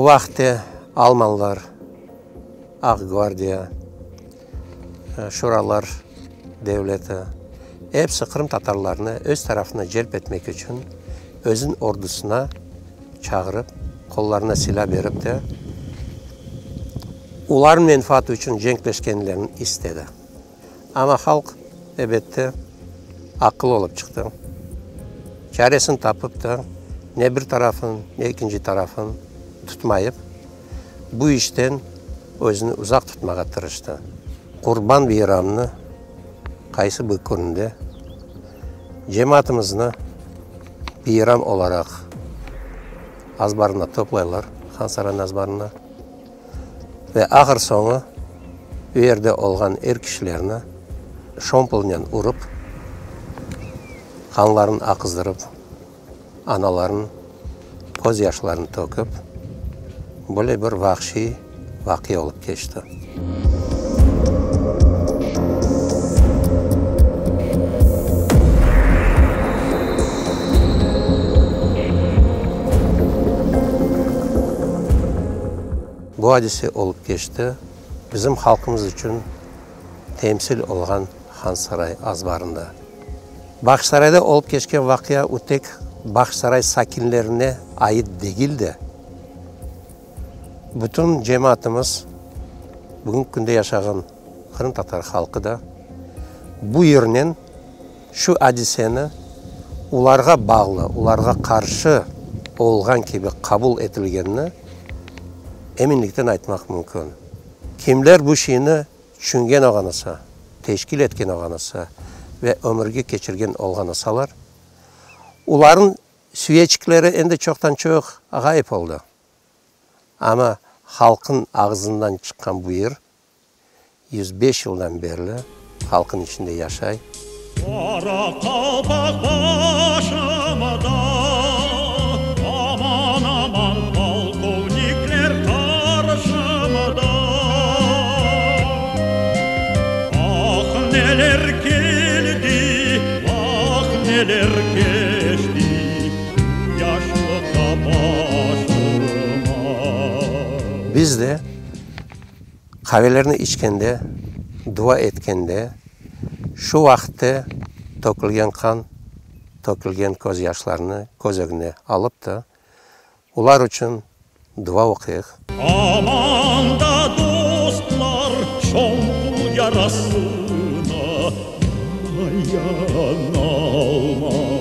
vaqıtte almanlar, Aq gvardiya, Şuralar devleti, episi qırımtatarlarnı öz tarafına celp etmek içün özüniñ ordusına çağırıp, qollarına silâ berip de, olarnıñ menfaatı içün cenkleşkenlerini istedi. Amma halq, ebette, aqıllı olıp çıqtı. Çaresini tapıp da, ne bir tarafın, ne ekinci tarafın tutmayıp, bu işten özüni uzaq tutmağa tırıştı. Qurban beyramnı qaysı bir künde cemaatımıznı beyram olaraq azbarına toplaylar, Hansaray azbarına. Ve ahır soñu u yerde olğan er kişilerni şompolnen urıp, qanlarını aqızdırıp, analarnıñ közyaşlarını töküp, böyle bir vahşiy vaqia olıp keçti. Bu adise olıp keçti bizim halqımız içün temsil olğan Hansaray azbarında. Bağçasarayda olıp keçken vaqia u tek Bağçasaray sakinlerine ait degil de, bütün cemaatımız, bugünki künde yaşağan qırımtatar halqı da bu yırnen şu adiseni olarğa bağlı, olarğa qarşı olğan kibi qabul etilgenini eminlikten aytmaq mümkün. Kimler bu şeyni tüşüngen olğan olsa, teşkil etken olğan olsa ve ömürge keçirgen olğan olsalar, olarnıñ süyeçikleri endi çoqtan-çoq ğayıp oldı. Amma halqnıñ ağzından çıqqan bu yır 105 yıldan berli halqnıñ içinde yaşay. Qara qalpaq başımda, aman, aman, polkovnikler qarşımda. Ah, neler keldi, vah, neler keçti, yaşlıqta başıma. Biz de qavelerni içkende, dua etkende, şu vaqıtte tökülgen qan, tökülgen közyaşlarnı köz ögüne alıp da, olar içün dua oquyıq. Aman da, dostlar, şompul yarasına dayanalmayım.